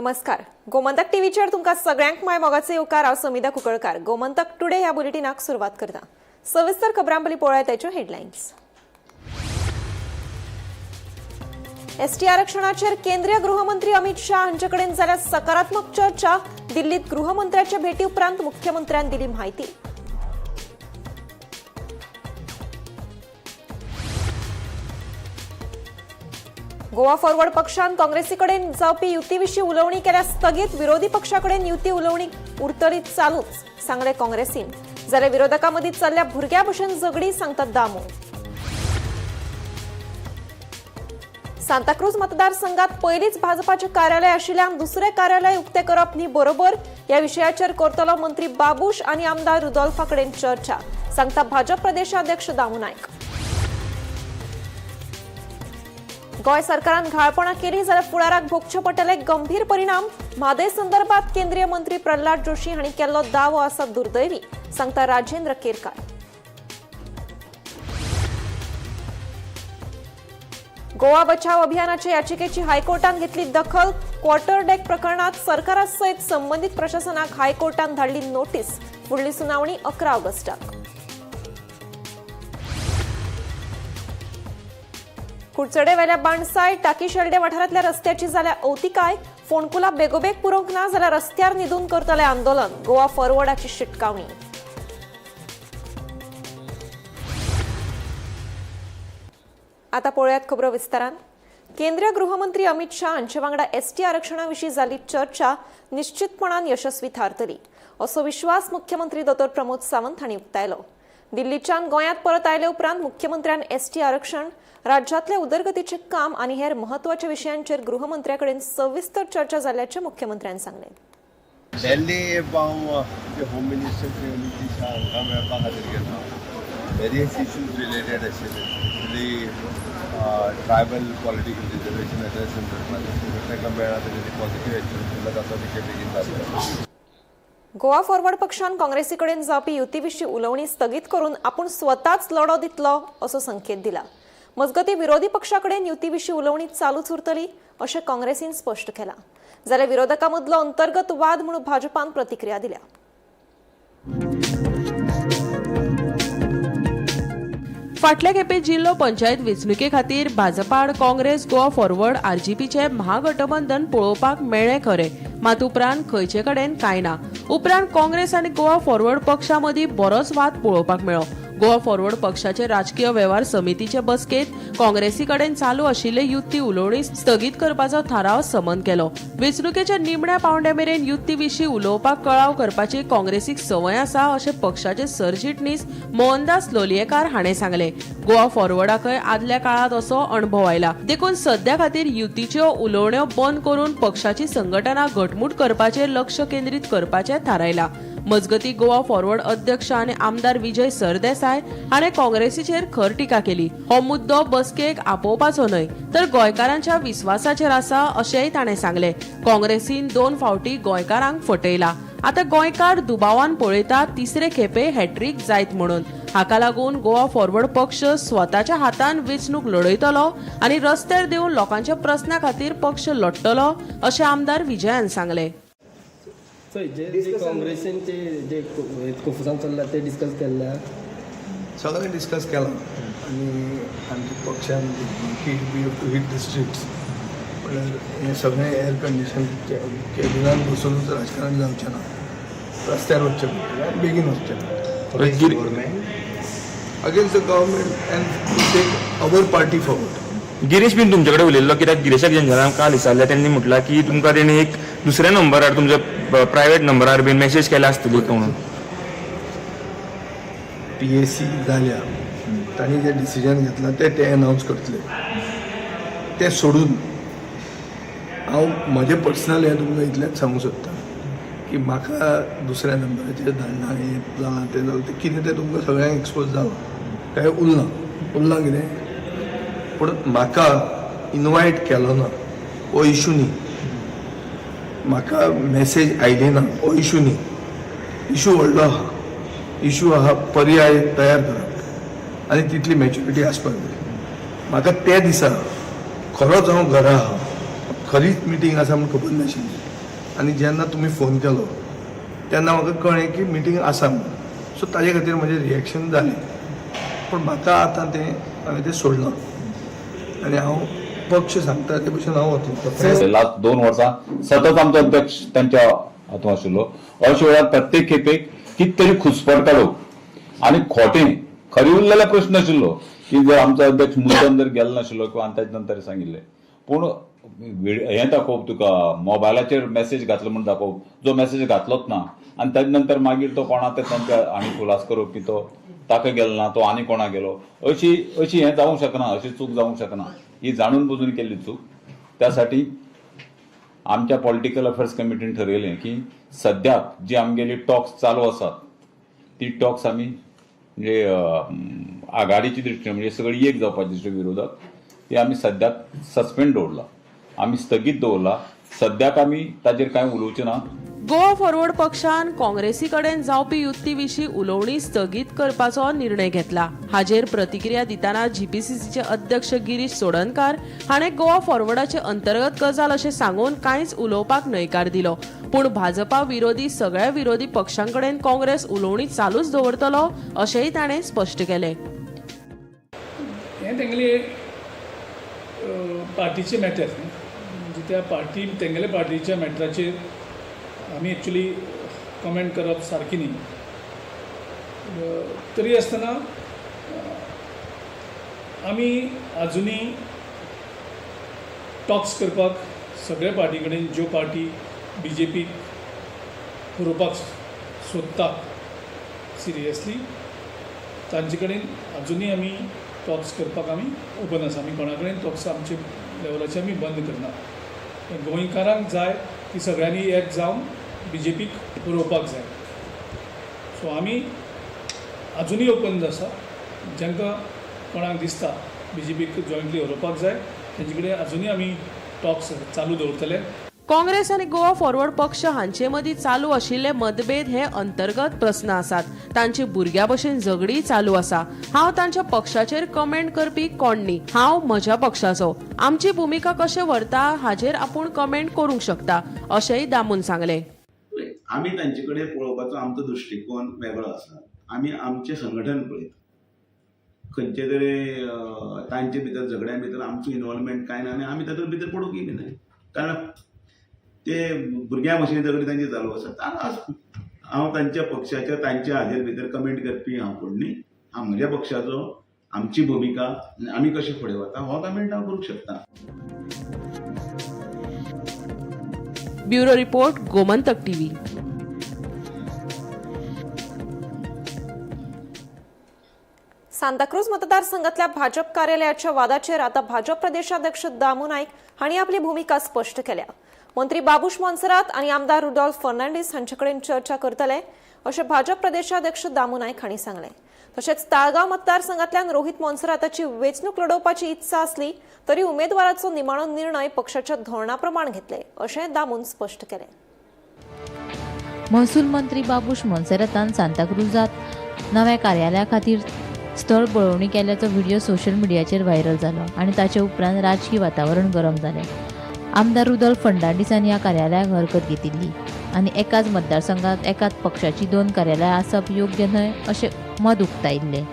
नमस्कार, गोमंतक टीव्हीचेर तुमकां सगळ्यांक माय मोगाचे येवकार. हांव समिधा कुंकळकार. गोमंतक टुडे ह्या बुलेटिनाक सुरवात करता. सविस्तर खबरां पयलीं पळोवया ताच्यो हेडलायन्स. एसटी आरक्षणाचेर केंद्रीय गृहमंत्री अमित शाह हांचे कडेन जाल्या सकारात्मक चर्चा. दिल्लीत गृहमंत्र्याच्या भेटी उपरांत मुख्यमंत्र्यान दिली म्हायती. गोवा फॉरवर्ड पक्षान काँग्रेसीकडेन जावपी युतीविशीं उलोवणी केल्या स्थगीत. विरोधी पक्षाकडेन युती उलोवणी उरतली चालूच, सांगले काँग्रेसीन. जाल्यार विरोधकां मदीं चल्ल्या भुरग्या भशेन झगडी, सांगतात दामू. सांताक्रूज मतदारसंघात पयलींच भाजपाचें कार्यालय आशिल्ल्यान दुसरें कार्यालय उक्तें करप न्ही बरोबर, ह्या विशयाचेर करतलो मंत्री बाबूश आनी आमदार रुदोल्फा कडेन चर्चा, सांगता भाजप प्रदेशाध्यक्ष दामू नायक. गोंय सरकारान घाळपणां केली जाल्यार फुडाराक भोगचे पडटले गंभीर परिणाम. म्हादय संदर्भात केंद्रीय मंत्री प्रल्हाद जोशी हांणी केल्लो दावो आसा दुर्दैवी, सांगता राजेंद्र केरकार. गोवा बचाव अभियानाच्या याचिकेची हायकोर्टान घेतली दखल. क्वार्टर डेक प्रकरणात सरकारा सयत संबंदीत प्रशासनाक हायकोर्टान धाडली नोटीस. फुडली सुनावणी 11 ऑगस्टाक. कुडचडेवेल्या बाणसाय टाकी शेल्डे वाठारांतल्या रस्त्याची जाल्या अवतिकाय. फोंडकुलां बेगोबेग पुरोवंक ना जाल्यार रस्त्यार न्हिदून करतले आंदोलन, गोवा फॉरवर्डाची शिटकावणी. आता पळोवयात खबरो विस्तारान. केंद्रीय गृहमंत्री अमित शाह हांचे वांगडा एसटी आरक्षणा विशीं जाल्ली चर्चा निश्चितपणान यशस्वी थारतली असो विश्वास मुख्यमंत्री दोतोर प्रमोद सावंत हांणी उक्तायलो. दिल्लीच्यान गोंयांत परत आयले उपरांत मुख्यमंत्र्यान एसटी आरक्षण, राज्यांतल्या उदरगतीचें काम आनी हेर म्हत्वाच्या विशयांचेर गृहमंत्र्या कडेन सविस्तर चर्चा जाल्ल्याचें मुख्यमंत्र्यान सांगलें. दिल्ली हांव होम मिनिस्टर श्री अमित शाह हांकां मेळपा खातीर गेलो. वेरियस इश्यूज रिलेटेड आशिल्ले, स्पेशली ट्रायबल पॉलिटिकल रिजर्वेशनाच्या संदर्भात. तांकां मेळ्ळा तांणी पॉझिटिव्ह एक्शन दिला, ताचो विशय बेगीन जातलो. गोवा फॉरवर्ड पक्षान काँग्रेसी कडेन जावपी युती विशीं उलोवणी स्थगीत करून आपूण स्वताच लढो दितलो असो संकेत दिला. मजगतीं विरोधी पक्षा कडेन युती विशीं उलोवणी चालूच उरतली अशें काँग्रेसीन स्पश्ट केलां. जाल्यार विरोधकां मदलो अंतर्गत वाद म्हणून भाजपान प्रतिक्रिया दिल्या. फाटल्या खेपे जिल्लो पंचायत वेंचणुके खातीर भाजपा आड काँग्रेस, गोवा फॉरवर्ड, आरजीपीचे महागठबंधन पळोवपाक मेळ्ळें खरें, मात उपरांत खंयचे कडेन कांय ना. उपरांत काँग्रेस आनी गोवा फॉरवर्ड पक्षा मदीं बरोच वाद पळोवपाक मेळ्ळो. गोवा फॉरवर्ड पक्षाचे राजकीय वेव्हार समितीचे बसकेत काँग्रेसी कडेन चालू आशिल्ले युती उलोवणी स्थगीत करपाचो थाराव समन केलो. वेंचणुकेच्या निमण्या पावंड्या मेरेन युती विशीं उलोवपाक कळाव करपाची काँग्रेसीक संवय आसा अशें पक्षाचे सरचिटणीस मोहनदास लोलयेकार हाणें सांगलें. गोवा फॉरवर्डाकय आदल्या काळांत असो अणभव आयला, देखून सध्या खातीर युतीच्यो उलोवण्यो बंद करून पक्षाची संघटना घटमूट करपाचेर लक्ष केंद्रीत करपाचें थारायलां. मजगती गोवा फॉरवर्ड अध्यक्ष आनी आमदार विजय सरदेसाय हाणें काँग्रेसीचेर खर टिका केली. हो मुद्दो बसकेक आपोवपाचो न्हय तर गोंयकारांच्या विस्वासाचेर आसा अशेंय ताणें सांगलें. काँग्रेसीन 2 फावटी गोंयकारांक फटयला, आतां गोंयकार दुबावान पळयता तिसरे खेपे हॅट्रीक जायत म्हणून. हाका लागून गोवा फॉरवर्ड पक्ष स्वताच्या हातान वेंचणूक लढयतलो आनी रस्त्यार देवन लोकांच्या प्रस्ना खातीर पक्ष लढटलो अशें आमदार विजयान सांगलें. जे काँग्रेसीन जे कोफुसांव चल्ला ते डिस्कस केल्ले, सगळें डिस्कस केलां आनी आमच्या पक्षान hit we have to hit the streets म्हणल्यार हें सगळें एअर कंडिशन कॅबिनान बसुनूच राजकारण जावचें ना, रस्त्यार वचचें पडटलें आनी बेगीन वचचें पडटलें. Against the government and to take our party forward. Girish बीन तुमचे कडेन उलयल्लो कित्याक गिरीशाक जेन्ना काल विचारलें तेन्ना म्हटलां की तुमकां तेणी एक दुसऱ्या नंबरार तुमच्या प्रायवेट नंबरार बीन मॅसेज केल्या आसतली म्हणून. पीएसी जाल्या तांणी जें डिसिजन घेतलां तें ते अनावन्स करतले. तें सोडून हांव म्हजें पर्सनल हें तुमकां इतलेंच सांगूंक सोदता की म्हाका दुसऱ्या नंबराचेर धाडना, हें जालां तें जालां, तें कितें तें तुमकां सगळ्यांक एक्सपोज जालां, काय उरलां कितें. पूण म्हाका इनवायट केलो ना हो इशू न्ही, म्हाका मॅसेज आयली ना हो इशू न्ही. इशू व्हडलो आहा, इशू आहा पर्याय तयार करप आनी तितली मॅच्युरिटी आसपाक जाय. म्हाका त्या दिसा खरोच हांव घरा आहा, खरीच मिटींग आसा म्हूण खबर नाशिल्ली. आनी जेन्ना तुमी फोन केलो तेन्ना म्हाका कळ्ळें की मिटींग आसा म्हणून. सो ताजे खातीर म्हजें रिएक्शन जालें, पूण म्हाका आतां तें हांवें तें सोडलां आनी हांव पक्ष सांगता ते भशेन हांव वतलो. लास्ट 2 वर्सां सतत आमचो अध्यक्ष तांच्या हातूंत आशिल्लो. अशे वेळार प्रत्येक खेपेक कितें तरी खुसपट काडप आनी खोटें खरें उरलेलो प्रश्न आशिल्लो की जर आमचो अध्यक्ष मुद्दम जर गेलो नाशिल्लो किंवा ताजे नंतर सांगिल्लें, पूण हें दाखोवप तुका मोबायलाचेर मॅसेज घातलो म्हूण दाखोवप, जो मॅसेज घातलोच ना आनी ताजे नंतर मागीर तो कोणा ते तांच्या आनी खुलास करप की तो ताका गेलो ना, तो आनी कोणा गेलो, अशी अशी हें जावंक शकना, अशी चूक जावंक शकना. ही जाणून बुजून केल्ली चूक. त्यासाठी आमच्या पॉलिटिकल अफेर्स कमिटीन ठरयलें की सद्याक जी आमगेली टॉक्स चालू आसात ती टॉक्स आमी म्हणजे आघाडीची दृश्टीन म्हणजे सगळी एक जावपाची दृश्टीन विरोधक ती आमी सद्याक सस्पेंड दवरला, आमी स्थगीत दवरला. सद्याक आमी ताजेर कांय उलोवचें ना. गोवा फॉरवर्ड पक्षान काँग्रेसी कडेन जावपी युती विशीं उलोवणी स्थगीत करपाचो निर्णय घेतला. हाजेर प्रतिक्रिया दितना जीपीसीसीचे अध्यक्ष गिरीश चोडणकार हाणें गोवा फॉरवर्डाचे अंतर्गत गजाल अशें सांगून कांयच उलोवपाक न्हयकार दिलो. पूण भाजपा विरोधी सगळ्या विरोधी पक्षां कडेन काँग्रेस उलोवणी चालूच दवरतलो अशेंय ताणें स्पश्ट केलें. हें तेंगेले पार्टीचें मॅटर न्ही, म्हणजे त्या पार्टी तेंगेले पार्टीच्या मॅटराचेर आमी एक्चुली कमेंट करप सारकी न्ही. तरी आसतना आमी आजुनूय टॉक्स करपाक सगळ्या पार्टी कडेन, ज्यो पार्टी बी जे पीक हरोवपाक सोदता सिरियसली, तांचे कडेन आजुनूय आमी टॉक्स करपाक आमी ओपन आसा. आमी कोणा कडेन टॉक्स आमचे लेवलाचे आमी बंद करना. गोंयकारांक जाय की सगळ्यांनी एक जावन बी जे पीक हरोवपाक जाय. सो आमी आजुनूय ओपन आसा. जांकां कोणाक दिसता बी जे पीक जॉयंटली हरोवपाक जाय तेंचे कडेन आजुनूय आमी टॉक्स चालू दवरतले. काँग्रेस आनी गोवा फॉरवर्ड पक्ष हांचे मदीं चालू आशिल्ले मतभेद हे अंतर्गत प्रस्न आसात. तांची भुरग्यां भशेन झगडी चालू आसा. हांव तांच्या पक्षाचेर कमेंट करपी कोण न्ही. हांव म्हज्या पक्षाचो, आमची भुमिका कशें व्हरता हाजेर आपूण कमेंट करूंक शकता अशेंय दामून सांगलें. आमी तांचे कडेन पळोवपाचो आमचो दृश्टिकोन वेगळो आसा. आमी आमचें संघटन पळयता. खंयचे तरी तांचे भितर झगड्या भितर आमचो इनवॉल्वमेंट कांय ना आनी आमी तातूंत भितर पडूंकय बी न्हय, कारण ते भुरग्यां भशेन झगडी तांची चालू आसा. हांव तांच्या पक्षाच्या तांच्या हाजेर भितर कमेंट करपी हांव कोण न्ही. हांव म्हज्या पक्षाचो, आमची भुमिका आनी आमी कशें फुडें वता हो कमेंट हांव करूंक शकता. Bureau report, Gomantak TV. Santacruz मतदारसंघातल्या भाजप कार्यालयाच्या वादाचेर आता भाजप प्रदेशाध्यक्ष दामू नाईक हांणी आपली भूमिका स्पश्ट केल्या. मंत्री बाबूश मोन्सेरात आनी आमदार रुडॉल्फ फर्नांडीस हांचे कडेन चर्चा करतले अशें भाजप प्रदेशाध्यक्ष दामू नाईक हांणी सांगलें. तशेंच ताळगांव मतदारसंघातल्यान रोहित मोन्सेराताची वेंचणूक लढोवपाची इत्सा आसली तरी उमेदवाराचो निमाणो निर्णय पक्षाच्या धोरणा प्रमाण घेतले अशें दामून स्पश्ट केलें. महसूल मंत्री बाबूश मोन्सेरातान सांताक्रुजांत नव्या कार्यालया खातीर स्थळ पळोवणी केल्ल्याचो व्हिडिओ सोशल मिडियाचेर व्हायरल जालो आनी ताचे उपरांत राजकी वातावरण गरम जालें. आमदार रुदोल्फ फर्नांडीसान ह्या कार्यालयाक हरकत घेतिल्ली आनी एकाच मतदारसंघात एकाच पक्षाची 2 कार्यालयां आसप योग्य न्हय अशें मत उक्तायिल्लें.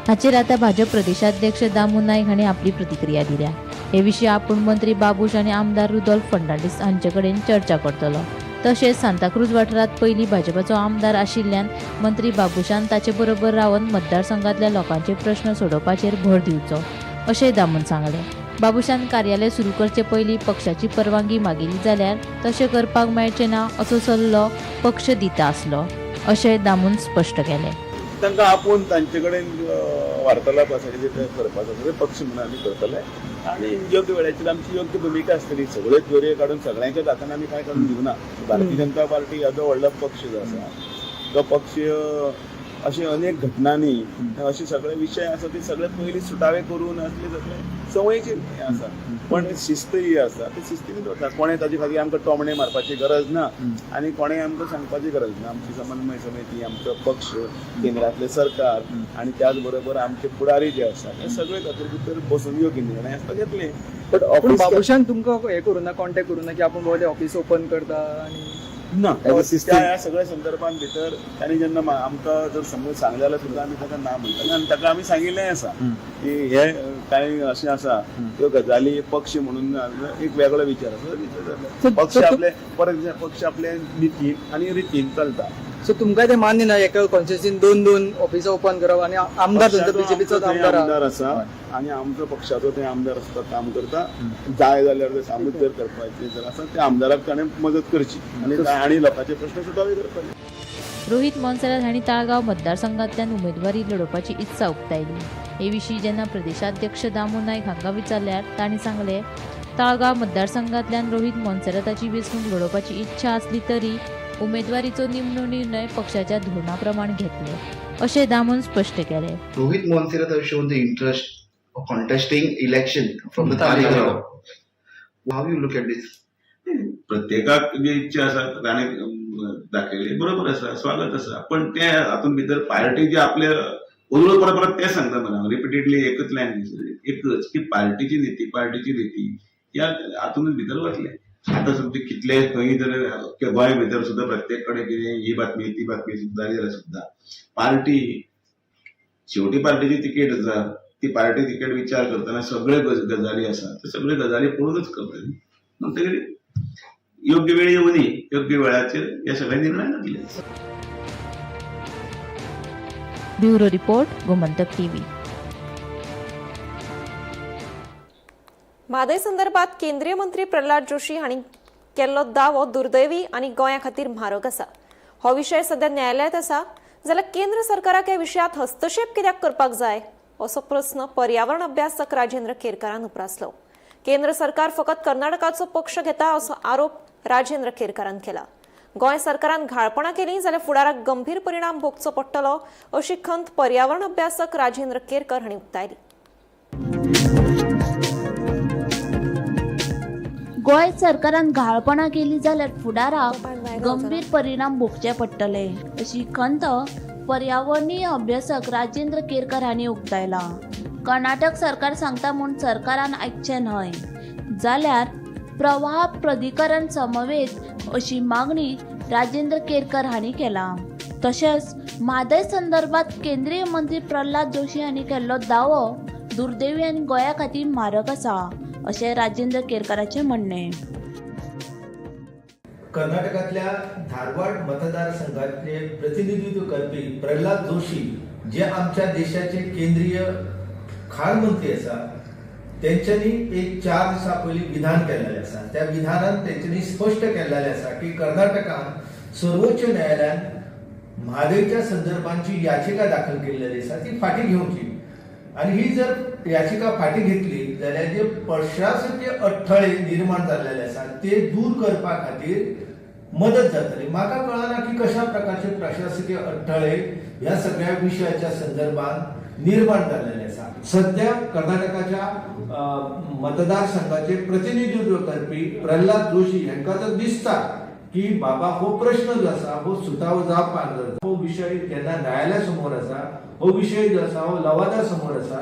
हाचेर आतां भाजप प्रदेशाध्यक्ष दामू नायक हांणी आपली प्रतिक्रिया दिल्या. हे विशीं आपूण मंत्री बाबूश आनी आमदार रुदोल्फ फर्नांडीस हांचे कडेन चर्चा करतलो. तशेंच सांताक्रूज वाठारांत पयलीं भाजपाचो आमदार आशिल्ल्यान मंत्री बाबूशान ताचे बरोबर रावन मतदारसंघांतल्या लोकांचे प्रश्न सोडोवपाचेर भर दिवचो अशेंय दामून सांगलें. बाबूशान कार्यालय सुरू करचे पयलीं पक्षाची परवानगी मागिल्ली जाल्यार तशें करपाक मेळचें ना असो सल्लो पक्ष दिता आसलो अशें दामून स्पश्ट केलें. तांकां आपोवन तांचे कडेन वार्तालाप आसा कितें तें करपाचो आसा तें पक्ष म्हणून आमी करतले आनी योग्य वेळाचेर आमची योग्य भुमिका आसतली. सगळ्यो दोरयो काडून सगळ्यांच्याच हातान आमी कांय काडून दिवना. भारतीय जनता पार्टी हो जो व्हडलो पक्ष जो आसा तो पक्ष अशे अनेक घटनांनी अशे सगळे विशय आसा ते सगळे पयलीं सुटावे करून असले सगळे संवयेची हें आसा, पण शिस्त ही आसा, ती शिस्तीन दवरता. कोणें ताजे खातीर आमकां टोमणे मारपाची गरज ना आनी कोणें आमकां सांगपाची गरज ना. आमची समन्वय समिती, आमचो पक्ष, केंद्रांतलें सरकार आनी त्याच बरोबर आमचे फुडारी जे आसा हे सगळे तातूंत भितर बसून योग्य निर्णय आसता घेतले. बट पूण ऑफिस बाबूशान तुमकां हें करूं ना, कॉन्टेक्ट करूं ना की आपूण बाबा ऑफिस ओपन करता आनी ना As a system. त्या ह्या सगळ्या संदर्भात भितर तांणी जेन्ना आमकां जर समज सांगलें जाल्यार सुद्दां आमी ताका ना म्हणटाले आनी ताका आमी सांगिल्लें आसा की हे कांय अशें आसा त्यो गजाली पक्ष म्हणून एक वेगळो विचार आसा, विचार जाता. पक्ष आपले परत पक्ष आपले नितीन आनी रितीन चलता. सो तुमकां तें मान्य ना एका कॉन्स्टिट्युन्सीन दोन दोन ऑफिसां ओपन करप आनी आमदार तुमचो बीजेपीचोच आमदार आहा. आमदार आसा आनी आमचो पक्षाचो ते आमदार आसता, काम करता. जाय जाल्यार ते कामूच जर करपाचें जर आसा त्या आमदाराक ताणें मदत करची आनी आनी लोकांचे प्रश्न सुटावे करपाचे. रोहित मोन्सेरात हांणी ताळगांव मतदारसंघांतल्यान उमेदवारी लढोवपाची इत्सा उक्तायली. हे विशीं जेन्ना प्रदेशाध्यक्ष दामू नायक हांकां विचारल्यार तांणी सांगलें, ताळगांव मतदारसंघांतल्यान रोहित मोन्सेराताची वेंचणूक लढोवपाची इत्सा आसली तरी उमेदवारीचो निमणो निर्णय पक्षाच्या धोरणा प्रमाण घेतले अशें दामून स्पश्ट केलें. Rohit Monserrate has shown the interest of contesting election from the Taleigao. How you look at this? प्रत्येकाक जी इच्छा आसा ताणें दाखयली बरोबर आसा, स्वागत आसा. पण ते हातूंत भितर पार्टी जी आपले उलयलो परत परत तें सांगता मला रिपिटेडली एकच लायन एकच की पार्टीची नीती, पार्टीची नीती ह्या हातूंतच भितर वतले. आतां सुद्दां कितले खंय जर गोंय भितर सुद्दां प्रत्येक कडेन कितें ही बातमी ती बातमी जाली जाल्यार सुद्दां पार्टी शेवटी पार्टीची तिकेट आसा, ती पार्टी तिकेट विचार करतना सगळे गजाली आसा, ते सगळे गजाली पळोवनच करतले. म्हणटकीर योग्य वेळ येवनी योग्य वेळाचेर हे सगळे निर्णय जातले. Bureau report, Gomantak TV. Mhadei संदर्भात केंद्रीय मंत्री प्रल्हाद जोशी हांणी केल्लो दावो दुर्दैवी आनी गोंया खातीर म्हारग आसा. हो विशय सध्या न्यायालयांत आसा जाल्यार केंद्र सरकाराक ह्या विशयांत हस्तक्षेप कित्याक करपाक जाय असो प्रस्न पर्यावरण अभ्यासक राजेंद्र केरकारान उप्रासलो. केंद्र सरकार फकत कर्नाटकाचो पक्ष घेता असो आरोप राजेंद्र केरकारान केला. गोंय सरकारान घाळपणां केली जाल्यार फुडाराक गंभीर परिणाम भोगचो पडटलो अशी खंत पर्यावरण अभ्यासक राजेंद्र केरकर हांणी उक्तायली. गोंय सरकारान घाळपणां केली जाल्यार फुडाराक गंभीर परिणाम भोगचे पडटले अशी खंत पर्यावरणीय अभ्यासक राजेंद्र केरकर हांणी उक्तायला. कर्नाटक सरकार सांगता म्हूण सरकारान आयकचें न्हय जाल्यार प्रवाह प्राधिकरण समवेत अशी मागणी राजेंद्र केरकर हांणी केला. तशेंच म्हादय संदर्भात केंद्रीय मंत्री प्रल्हाद जोशी हांणी केल्लो दावो दुर्दैवी आनी गोंया खातीर मारक आसा अशें राजेंद्र केरकराचें म्हणणें. कर्नाटकांतल्या धारवाड मतदारसंघातले प्रतिनिधित्व करपी प्रल्हाद जोशी जे आमच्या देशाचे केंद्रीय खाण मंत्री आसा तेंच्यांनी एक 4 दिसां पयलीं विधान केल्लें आसा. त्या विधानान तेंच्यांनी स्पश्ट केल्लें आसा की कर्नाटकान सर्वोच्च न्यायालयान म्हादयच्या संदर्भात जी याचिका दाखल केल्ली आसा ती फाटीं घेवची आनी ही जर याचिका फाटीं घेतली जाल्यार जे प्रशासकीय अडथळे निर्माण जाल्ले आसा ते दूर करपा खातीर मदत जातली. म्हाका कळना की कशा प्रकारचे प्रशासकीय अडथळे ह्या सगळ्या विशयाच्या संदर्भात निर्माण जाल्ले आसा. सध्या कर्नाटकाच्या मतदारसंघाचे प्रतिनिधित्व करपी प्रल्हाद जोशी हांकां जर दिसता की बाबा हो प्रश्न जो आसा हो सुटावो जावपाक जाय, हो विशय जेन्ना न्यायालया समोर आसा, हो विशय जो आसा हो लवादा समोर आसा,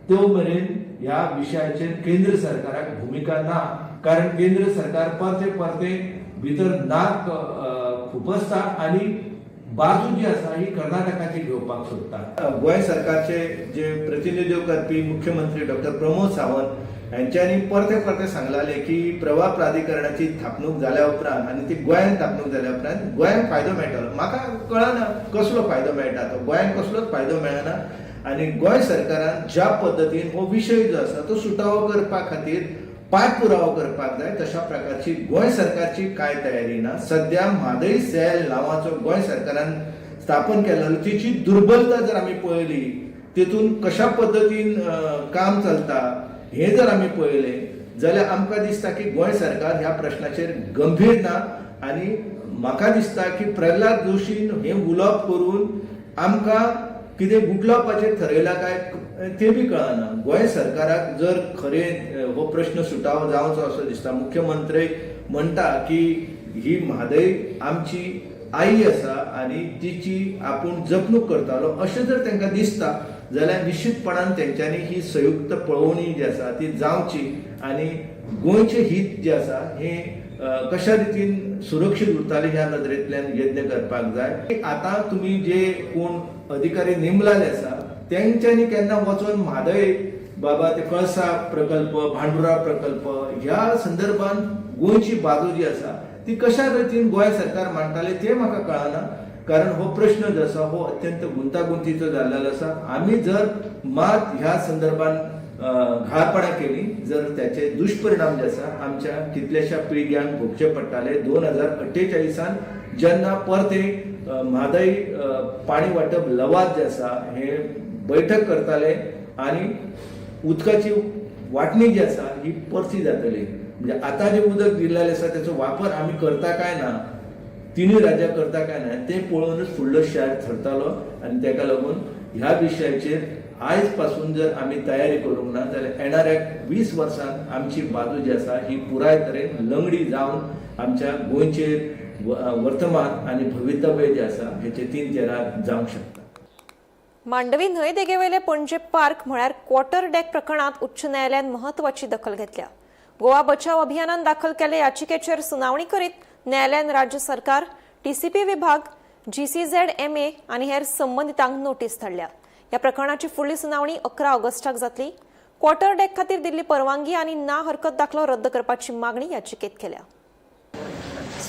तो मेरेन ह्या विशयाचेर केंद्र सरकाराक भुमिका ना, कारण केंद्र सरकार परते परते भितर नाक खुपसता आनी बाजू जी आसा ही कर्नाटकाची घेवपाक सोदता. गोंय सरकारचे जे प्रतिनिधित्व करपी मुख्यमंत्री डॉक्टर प्रमोद सावंत हांच्यांनी परते परते सांगलाले की प्रवाह प्राधिकरणाची थापणूक जाल्या उपरांत आनी ती गोंयांत थापणूक जाल्या उपरांत गोंयांक फायदो मेळटलो. म्हाका कळना कसलो फायदो मेळटा तो, गोंयांक कसलोच फायदो मेळना आनी गोंय सरकारान ज्या पद्दतीन हो विशय जो आसा तो सुटावो करपा खातीर पाठपुरावो करपाक जाय तशा प्रकारची गोंय सरकारची कांय तयारी ना. सद्या म्हादय सेल नांवाचो गोंय सरकारान स्थापन केल्लो तिची दुर्बलता जर आमी पळयली, तितून कशा पद्दतीन काम चलता हें जर आमी पळयलें जाल्यार आमकां दिसता की गोंय सरकार ह्या प्रश्नाचेर गंभीर ना आनी म्हाका दिसता की प्रल्हाद जोशीन हें उलोवप करून आमकां कितें गुटलावपाचें थरयलां काय तें बी कळना. गोंय सरकाराक जर खरें हो प्रश्न सुटावो जावचो असो दिसता, मुख्यमंत्री म्हणटा की ही म्हादय आमची आई आसा आनी तिची आपूण जपणूक करतालो, अशें जर तांकां दिसता जाल्यार निश्चितपणान तेंच्यांनी ही संयुक्त पळोवणी जी आसा ती जावची आनी गोंयचें हीत जें आसा हें कशा रितीन सुरक्षीत उरतालें ह्या नदरेंतल्यान यत्न करपाक जाय. आतां तुमी जे कोण अधिकारी नेमलाले आसा तेंच्यांनी केन्ना वचोन म्हादय बाबा ते कळसा प्रकल्प, भांडुरा प्रकल्प ह्या संदर्भान गोंयची बाजू जी आसा ती कशा रितीन गोंय सरकार मांडटाले तें म्हाका कळना, कारण हो प्रश्न जो आसा हो अत्यंत गुंतागुंतीचो जाल्लो आसा. आमी जर मात ह्या संदर्भान घाळपणां केली जर त्याचे दुष्परिणाम जे आसा आमच्या कितल्याश्या पिळग्यांक भोगचे पडटाले. 2048 जेन्ना परते म्हादय पाणी वांटप लवाद जे आसा हे बैठक करताले आनी उदकाची वांटणी जी आसा ही परती जातली. म्हणजे आतां जें उदक दिल्लें आसा तेचो वापर आमी करता काय ना, तिनूय राज्यां करता काय ना तें पळोवनूच फुडलो शार थरतालो आनी तेका लागून ह्या विशयाचेर आयज पासून जर आमी तयारी करूंक ना जाल्यार येणाऱ्या 20 वर्सांत आमची बाजू जी आसा ही पुराय तरेन लंगडी जावन आमच्या गोंयचेर वर्तमान आनी भवितव्य जें आसा हेचे 3-13 जावंक शकता. मांडवी न्हंय देगेवयले पणजे पार्क म्हळ्यार क्वॉर्टर डेक प्रकरणांत उच्च न्यायालयान म्हत्वाची दखल घेतल्या. गोवा बचाव अभियानान दाखल केल्ले याचिकेचेर सुनावणी करीत न्यायालयान राज्य सरकार, टीसीपी विभाग, GCZMA आनी हेर संबंदितांक नोटीस धाडल्या. ह्या प्रकरणाची फुडली सुनावणी 11 ऑगस्टाक जातली. क्वॉर्टर डेक खातीर दिल्ली परवानगी आनी ना हरकत दाखलो रद्द करपाची मागणी याचिकेत केल्या.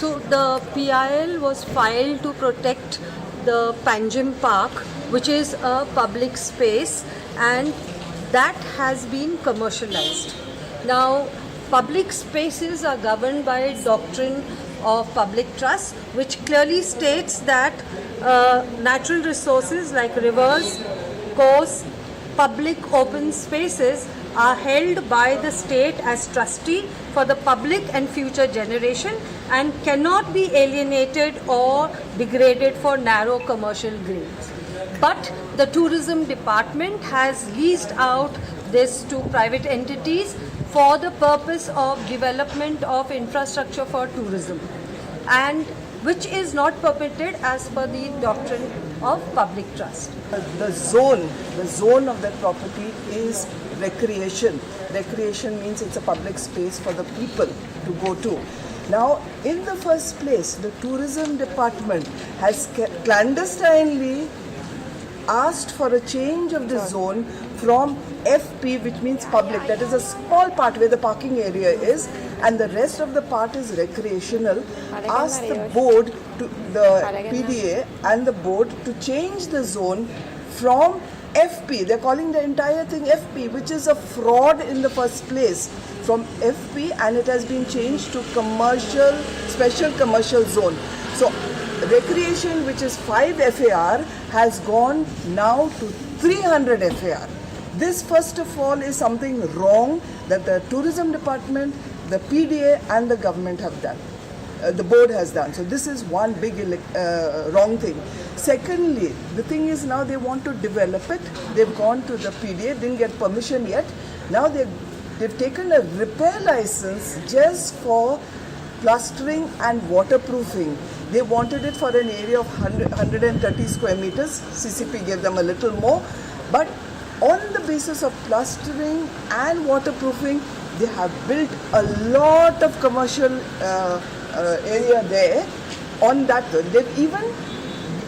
So the PIL was filed to protect the Panjim Park, which is a public space, and that has been commercialized. Now, public spaces are governed by doctrine of public trust, which clearly states that natural resources like rivers, coasts, public open spaces are held by the state as trustee for the public and future generation and cannot be alienated or degraded for narrow commercial gains. But the tourism department has leased out this to private entities for the purpose of development of infrastructure for tourism, and which is not permitted as per the doctrine of public trust. The zone of that property is recreation. Recreation means it's a public space for the people to go to. Now, in the first place, the tourism department has clandestinely asked for a change of the zone from FP, which means public, that is a small part where the parking area is, and the rest of the part is recreational, asked the board, to the PDA and the board to change the zone from FP. They're calling the entire thing FP, which is a fraud in the first place, from FP, and it has been changed to commercial, special commercial zone. So recreation, which is 5 FAR, has gone now to 300 FAR. This, first of all, is something wrong that the tourism department, the PDA and the government have done. The board has done. So this is one big wrong thing. Secondly, the thing is now they want to develop it. They've gone to the PDA, didn't get permission yet. Now they've taken a repair license just for plastering and waterproofing. They wanted it for an area of 130 square meters. CCP gave them a little more. But on the basis of plastering and waterproofing, they have built a lot of commercial area there. On that, they've even,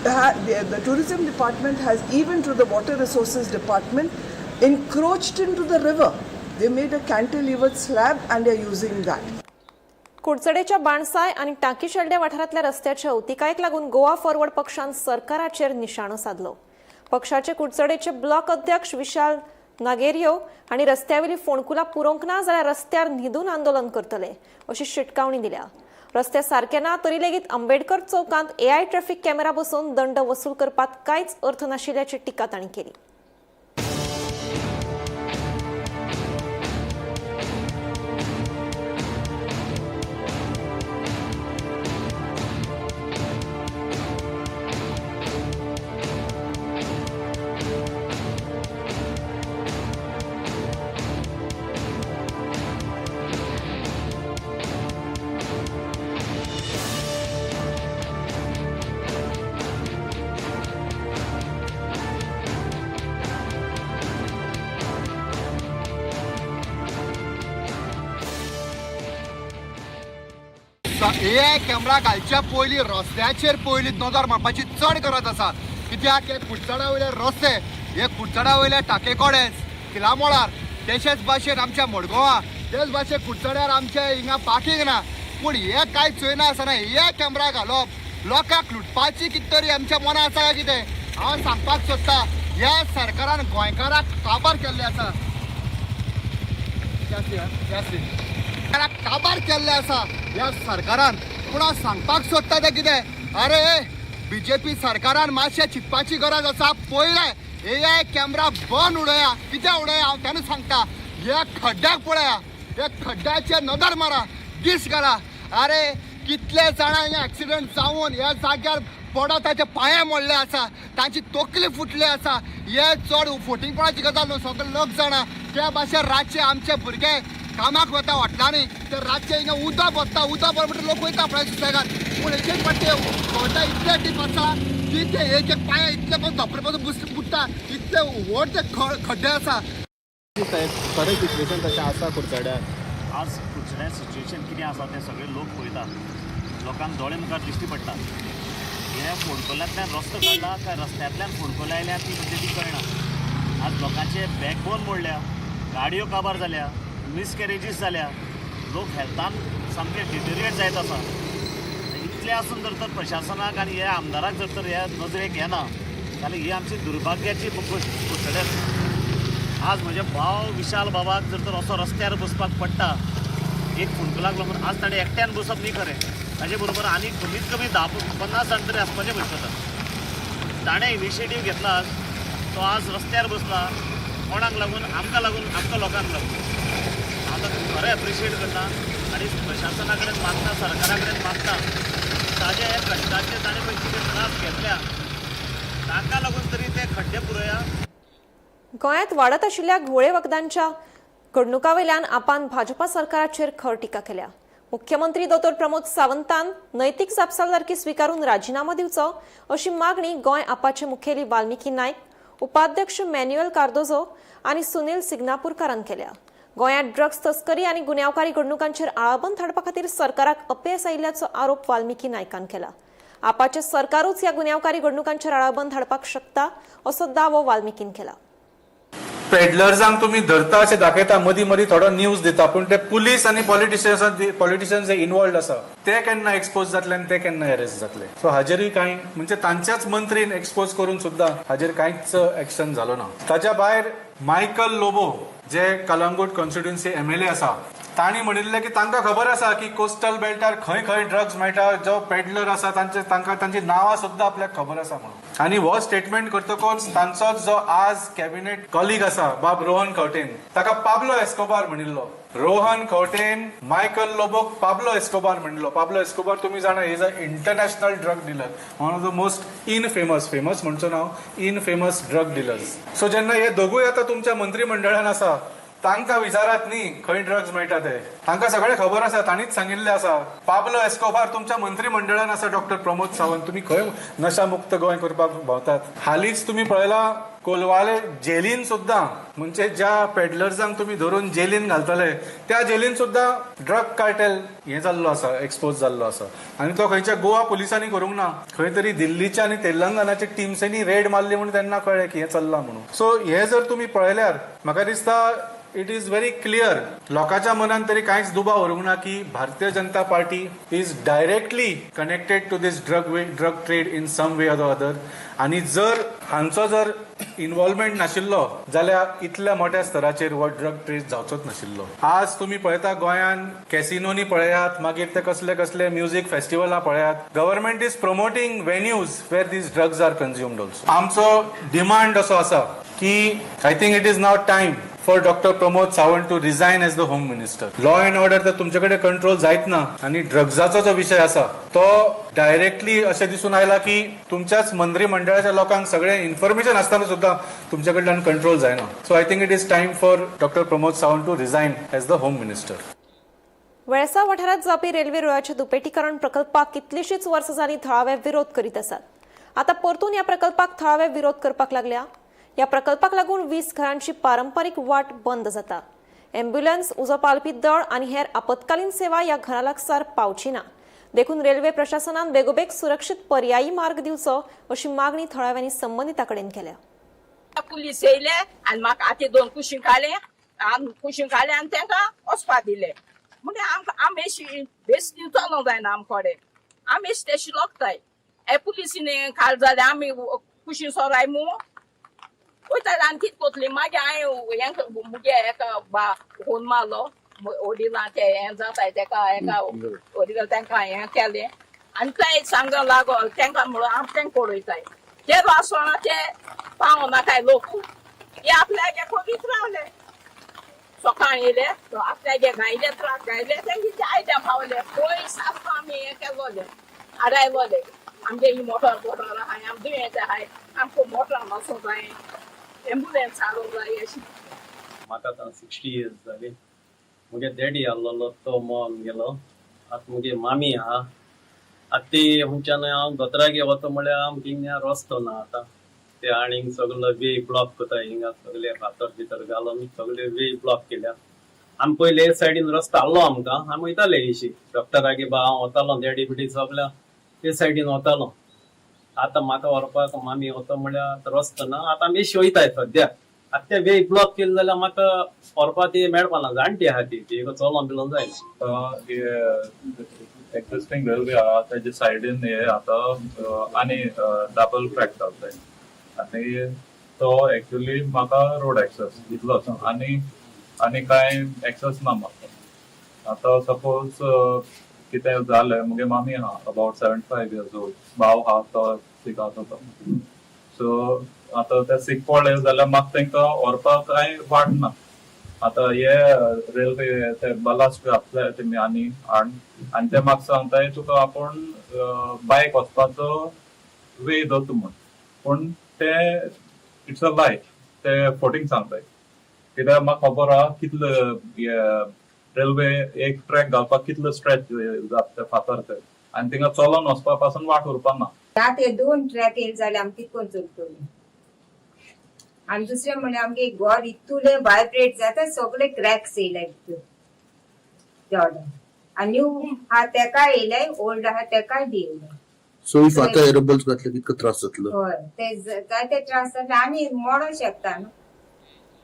the tourism department has even through the water resources department encroached into the river. They made a cantilevered slab and they're using that. कुडचडेच्या बाणसाय आनी टाकी शेल्ड्या वाठारांतल्या रस्त्याच्या अवतिकायेक लागून Goa forward पक्षान सरकाराचेर निशाणो सादलो. पक्षाचे कुडचडेचे block अध्यक्ष विशाल नागेरियो हांणी रस्त्यावेली फोंडकुलां पुरोवंक ना जाल्यार रस्त्यार न्हिदून आंदोलन करतले अशी शिटकावणी दिल्या. रस्ते सारके ना तरी लेगीत आंबेडकर चौकांत एआय ट्रॅफिक कॅमेरा बसोवन दंड वसूल करपात कांयच अर्थ नाशिल्ल्याची टिका तांणी केली. एआय कॅमेरा घालच्या पयलीं रस्त्याचेर पयलीं नदर मारपाची चड गरज आसा. कित्याक हे कुडचडा वयले रस्ते, हे कुडचडा वयले टाके कॉडेज तिलामोळार, तशेंच भाशेन आमच्या मडगांवां, तेच भाशेन कुडचड्यार आमच्या हिंगा पार्कींग ना. पूण हे कांय चोयना आसतना एआय कॅमेरा घालप लोकांक लुटपाची कितें तरी आमच्या मनां आसा काय कितें? हांव सांगपाक सोदता, ह्या सरकारान गोंयकाराक काबार केल्ले आसा, काबार केल्ले आसा ह्या सरकारान. पूण हांव सांगपाक सोदता तें कितें, अरे बीजेपी सरकारान मातशें चिंतपाची गरज आसा. पयलें एआय कॅमेरा बंद उडया. कितें उडया हांव तेन्ना सांगता, ह्या खड्ड्याक पळया, ह्या खड्ड्याचेर नदर मारा, दीस घाला. अरे कितले जाणां हिंगा एक्सिडंट जावन ह्या जाग्यार पडत ताचे पांये मोडले आसा, तांची तकली फुटली आसा. हे चड फोटिंगपणाची गजाल न्हू, सगळे लोक जाणा. त्या भाशेन रातचे आमचे भुरगे कामाक वता हॉटेलांनी, ते रातचे हिंगा उदक भरता, उदक भर म्हणटा लोक वयता आपल्या सुसेगाद. पूण एक एक फावटी खड्डे इतले डीप आसा की ते एक एक पांये इतले पण धोंपरे पासून बुडटा, इतले व्हड ते खड्डे आसा. खरें सिच्युएशन तशें आसा कुडचड्यार? आज कुडचड्यार सिच्युएशन कितें आसा तें सगळे लोक पळयतात, लोकांक दोळे मुखार दिश्टी पडटा. हे फोंडकुलांतल्यान रस्तो काडला काय रस्त्यांतल्यान फोंडकुलां आयल्या ती म्हणजे ती कळना. आज लोकांचे बॅकबोन मोडल्या, गाडयो काबार जाल्या, मिसकॅरेजीस जाल्या, लोक हेल्थान सामके डिटेरिएट जायत आसा. इतलें आसून जर तर प्रशासनाक आनी ह्या आमदाराक जर तर ह्या नजरेक येना जाल्यार ही आमची दुर्भाग्याची गोश्ट कुडचड्यार. आज म्हजे भाव विशाल बाबाक जर तर असो रस्त्यार बसपाक पडटा एक फोंडकुलाक लागून, आज ताणें एकट्यान बसप न्ही खरें, ताजे बरोबर आनी कमीत कमी 10-50 जाण तरी आसपाचें पडटलें. ताणें इनिशिएटीव घेतला, आज तो आज रस्त्यार बसला. कोणाक लागून? आमकां लागून, आमकां लोकांक लागून. हांव ताका खरें एप्रिशिएट करता आनी प्रशासना कडेन मागता, सरकारा कडेन मागता, ताजे हे कश्टाचे ताणें पळय कितें त्रास घेतल्या ताका लागून तरी ते खड्डे पुरोया. गोंयांत वाडत आशिल्ल्या घुंवळे वखदांच्या घडणुकां वयल्यान आपान भाजपा सरकाराचेर खर टिका केल्या. मुख्यमंत्री दोतोर प्रमोद सावंतान नैतीक जापसालदारकी स्विकारून राजिनामो दिवचो अशी मागणी गोंय आपाचे मुखेली वाल्मिकी नायक, उपाध्यक्ष मॅन्युएल कार्दोजो आनी सुनील सिग्नापूरकारान केल्या. गोंयांत ड्रग्स तस्करी आनी गुन्यांवकारी घडणुकांचेर आळाबंद हाडपा खातीर सरकाराक अपेस आयिल्ल्याचो आरोप वाल्मिकी नायकान केला. आपाचे सरकारूच ह्या गुन्यांवकारी घडणुकांचेर आळाबंद हाडपाक शकता असो दावो वाल्मिकीन केला. पेडलर्सांक तुमी धरता अशें दाखयता, मदीं मदीं थोडो न्यूज दिता, पूण ते पुलीस आनी पॉलिटिशियन्स जे इन्वॉल्ड आसा ते केन्ना एक्सपोज जातले आनी ते केन्ना अरेस्ट जातले? सो हाजेरूय कांय म्हणजे तांच्याच मंत्रीन एक्सपोज करून सुद्दां हाजेर कांयच एक्शन जालो ना. ताच्या भायर मायकल लोबो जे कलंगूट कॉन्स्टिट्युएन्सी एमएलए आसा, तांणी म्हणिल्लें की तांकां खबर आसा की कोस्टल बेल्टार खंय खंय ड्रग्स मेळटा, जो पेडलर आसा तांचे तांकां तांची नांवां सुद्दां आपल्याक खबर आसा म्हणून. आनी हो स्टेटमेंट करतकच तांचोच जो आज कॅबिनेट कॉलीग आसा बाब रोहन खंवटेन, ताका पाब्लो एस्कोबार म्हणिल्लो. रोहन खंवटेन मायकल लोबोक पाब्लो एस्कोबार म्हणिल्लो. पाब्लो एस्कोबार तुमी जाणा is a international drug dealer, one of the most infamous, famous म्हणचो ना, इनफेमस ड्रग डिलर्स. सो जेन्ना हे दोगूय आतां तुमच्या मंत्रीमंडळान आसा, तांकां विचारात न्ही खंय ड्रग्स मेळटा ते, तांकां सगळें खबर आसा, तांणीच सांगिल्लें आसा. पाब्लो एस्कोबार तुमच्या मंत्रीमंडळान आसा डॉक्टर प्रमोद सावंत, तुमी खंय नशा मुक्त गोंय करपाक भोंवतात? हालींच तुमी पळयला कोलवाले जेलीन सुद्दां, म्हणजे ज्या पेडलर्सांक तुमी धरून जेलीन घालतले त्या जेलीन सुद्दां ड्रग कार्टेल हें जाल्लो आसा, एक्सपोज जाल्लो आसा. आनी तो खंयच्या गोवा पुलिसांनी करूंक ना, खंय तरी दिल्लीच्या आनी तेलंगणाच्या टिम्सांनी रेड मारली म्हणून तेन्ना कळ्ळें की हें चल्लां म्हणून. सो हें जर तुमी पळयल्यार म्हाका दिसता it is very clear, लोकांच्या मनान तरी कांयच दुबाव उरूंक ना की Bharatiya Janata Party is directly connected to this drug trade in some way or the other. आनी जर हांचो जर इन्वॉल्वमेंट नाशिल्लो जाल्यार इतल्या मोठ्या स्तराचेर हो ड्रग ट्रेड जावचोच नाशिल्लो. आज तुमी पळयता गोंयान कॅसिनोनी पळयात, मागीर ते कसले कसले म्युजीक फेस्टिवलां पळयात, government is promoting venues where these drugs are consumed also. आमचो डिमांड असो आसा की I think it is now time for Doctor Pramod Sawant to resign as the home minister. Law and order तर तुमचे कडेन control जायत ना, आनी ड्रग्साचो जो विशय आसा तो डायरेक्टली अशें दिसून आयला की तुमच्याच मंत्रीमंडळाच्या लोकांक सगळें इन्फॉर्मेशन आसतना सुद्दां तुमचे कडल्यान कंट्रोल जायना. So I think it is time for Doctor Pramod Sawant to resign as the home minister. Velsao वाठारांत जावपी रेल्वे रुळाच्या दुपेटीकरण प्रकल्पाक कितलीशीच वर्सां जालीं थळावे विरोध करीत आसात. आतां परतून ह्या प्रकल्पाक थळावे विरोध करपाक लागल्या. ह्या प्रकल्पाक लागून 20 घरांची पारंपारीक वाट बंद जाता. एम्ब्युलन्स, उजो पालपी दळ आनी हेर आपत्कालीन सेवा ह्या घरा लागसार पावची ना. देखून रेल्वे प्रशासनान बेगोबेग सुरक्षीत पर्यायी मार्ग दिवचो अशी मागणी थळाव्यांनी संबंदितां कडेन केल्या. पुलीस येयले आनी म्हाका आतां दोन कुशीन काडले आनी कुशीन काडले आनी तांकां वचपा दिले. म्हणजे आमकां आमी बेस चलोंक जायना आमकोडे, आमी तेशी लोकताय. हे पुलिसीन काल जाल्यार आमी कुशीन सोराय मू वयताले आनी कितें कोतली. मागीर हांवें हें मुगे एका बा फोन मारलो, वडिलां ते हें जाताय तेका एका वडील तांकां हें केलें आनी ते सांग लागो तांकां म्हणून आम तांकां उडयताय. ते आसतना ते पावनाकाय लोक हे आपल्यागे करीत रावले. सकाळ येयले आपल्यागे गायले त्रास गायले तेंगे आयद्या पावले. पयस आसता आमी हें केलोले आडायलोले. आमगे ही मोटर बोटर आहाय, आम दुयेंत आहाय, आमकां मोटर वचूंक जाय, एम्बुलन्स हाडूंक जाय अशी. म्हाका आतां 60 इयर्स जाली. मुगे डॅडी आहलोलो तो मोन गेलो. आतां मुगे मामी आहा. आतां ती हुंच्यान हांव दोतोरागे वता म्हळ्यार आमकां हिंगा रस्तो ना. आतां ते आणीक सगलो वे ब्लॉक करता, हिंगा सगळे फातर भितर घालून सगळे वे ब्लॉक केल्या. आमी पयले हे सायडीन रस्तो आहलो आमकां, आमी वयताले हेशी डॉक्टरागे बा हांव वतालो, डॅडी बिडी सगल्या ते सायडीन वतालो. आतां म्हाका व्हरपाक मामी वता म्हळ्यार रस्तो ना. आतां आमी एशी वयताय सद्या. आतां ते वे ब्लॉक केले जाल्यार म्हाका व्हरपा ती मेळपा ना. जाणटी आहा ती, ती चलोन बिलोन जायना. एक्झिस्टिंग रेल्वे आहा तेजे सायडीन हे आतां आनी डबल ट्रॅक चलताय आनी तो एक्चुअली म्हाका रोड एक्सेस इतलोच आनी आनी कांय एक्सेस ना म्हाका. आतां सपोज कितें जालें, मुगे मामी आहा अबावट 75 इयर्स ओल्ड, भाव आहा तो सीक आसा तो, सो आतां ते सीक पडले जाल्यार म्हाका तांकां व्हरपाक कांय वाट ना. आतां हे रेल्वे ते बलास्ट घातले तेमी आनी हाड आनी ते म्हाका सांगताय तुका आपूण बायक वचपाचो वे दवरता म्हूण, पूण ते it's a लाय, ते फोटींग सांगताय. कित्याक म्हाका खबर आहा कितले रेल्वे एक ट्रॅक घालपाक कितलो स्ट्रेच जाता ते फातर ते, आनी थिंगा चलोन वचपा पासून वाट उरपा ना. आतां हे दोन ट्रॅक येयले जाल्यार आमी कितें करून चलतली? आनी दुसरें म्हणल्यार आमगे घर इतुलें वायब्रेट जाता, सगळे क्रॅक्स येयले भितर तेवढे. आनी न्यू आहा तेकाय येयले, ओल्ड आहा तेकाय बी येयले. सो if आतां एरोबल्स घातले कितको त्रास जातलो? हय, ते जायते त्रास जातले आनी मोडोंक शकता न्हू,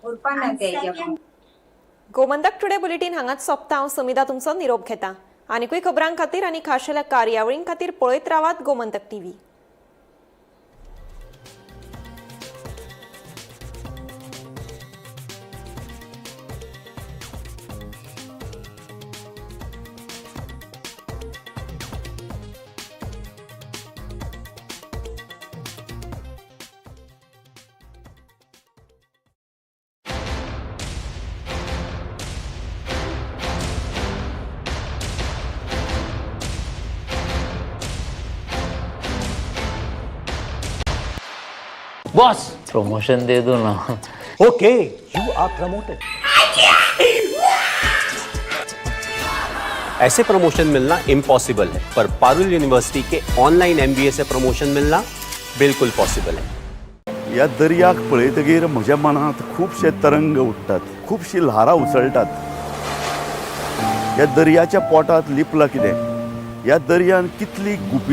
उरपा ना ते हेज्या. गोमंतक टुडे बुलेटीन हांगाच सोंपता. हांव समिधा तुमचो निरोप घेता. आनीकूय खबरां खातीर आनी खाशेल्या कार्यावळीं खातीर पळयत रावात गोमंतक टीव्ही. बॉस, प्रमोशन दे दो ना. Okay, you are promoted. ऐसे प्रमोशन मिलना इम्पॉसिबल है, पर पारुल यूनिवर्सिटी के ऑनलाइन एमबीए से प्रमोशन मिलना बिल्कुल पॉसिबल है. ह्या दर्याक पळयतगीर म्हज्या मनांत खुबशे तरंग उठ्ठात, खुबशीं ल्हारां उसळटात. ह्या दर्याच्या पोटांत लिपलां कितें? ह्या दर्यान कितली गुपी